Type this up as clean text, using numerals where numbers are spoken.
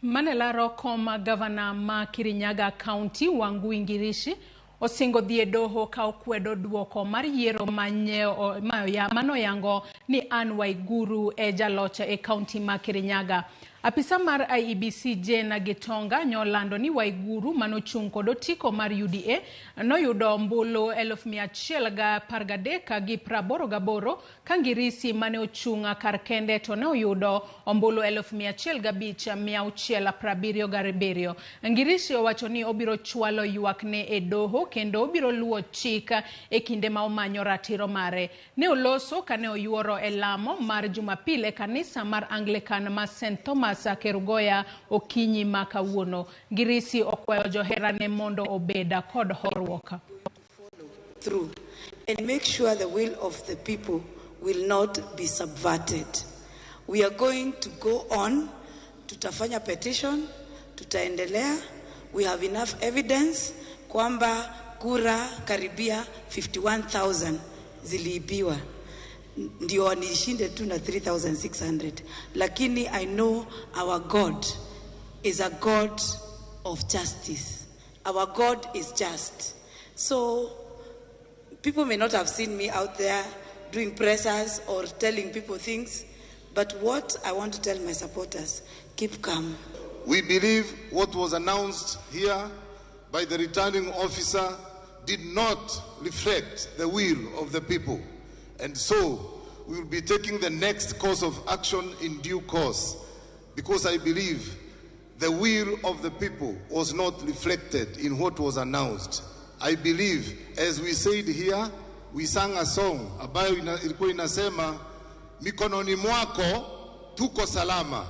Mane laro kom gavana ma Kirinyaga County Wangui Ngirici osingo dhi e doho ka okwedo duoko mar yiero manoyango ni Anne Waiguru e jaloch e kaunti ma Kirinyaga. Apisa mar IEBC Jane Gitonga nyolando ni Waiguru manochung' kod otiko mar UDA noyudo ombulu 113,088 gi 88 ka Ngirisi mane ochung' kar kende to ne oyudo ombulu 105,677. Ngirisi owacho ni obiro chwalo ywakne e doho kendo obiro luwo chik e kinde ma omanyo ratiro mare. Ne oloso kane oyuoro e lamo mar Jumapil e kanisa mar Anglican ma St Thomas Kerugoya okinyi ma kawuono. Ngirisi okwayo joherane mondo obed kod horuok. Through and make sure the will of the people will not be subverted. We are going to go on, tutafanya petition, tutaendelea. We have enough evidence kwamba kura karibia 51,000 ziliibiwa ndio nishinde tu na 3600, lakini I know our God is a God of justice. Our God is just. So people may not have seen me out there doing pressers or telling people things, but what I want to tell my supporters, keep calm. We believe what was announced here by the returning officer did not reflect the will of the people. And so we will be taking the next course of action in due course, because I believe the will of the people was not reflected in what was announced. I believe, as we said here, we sang a song ambayo ilikuwa inasema mikononi mwako tuko salama.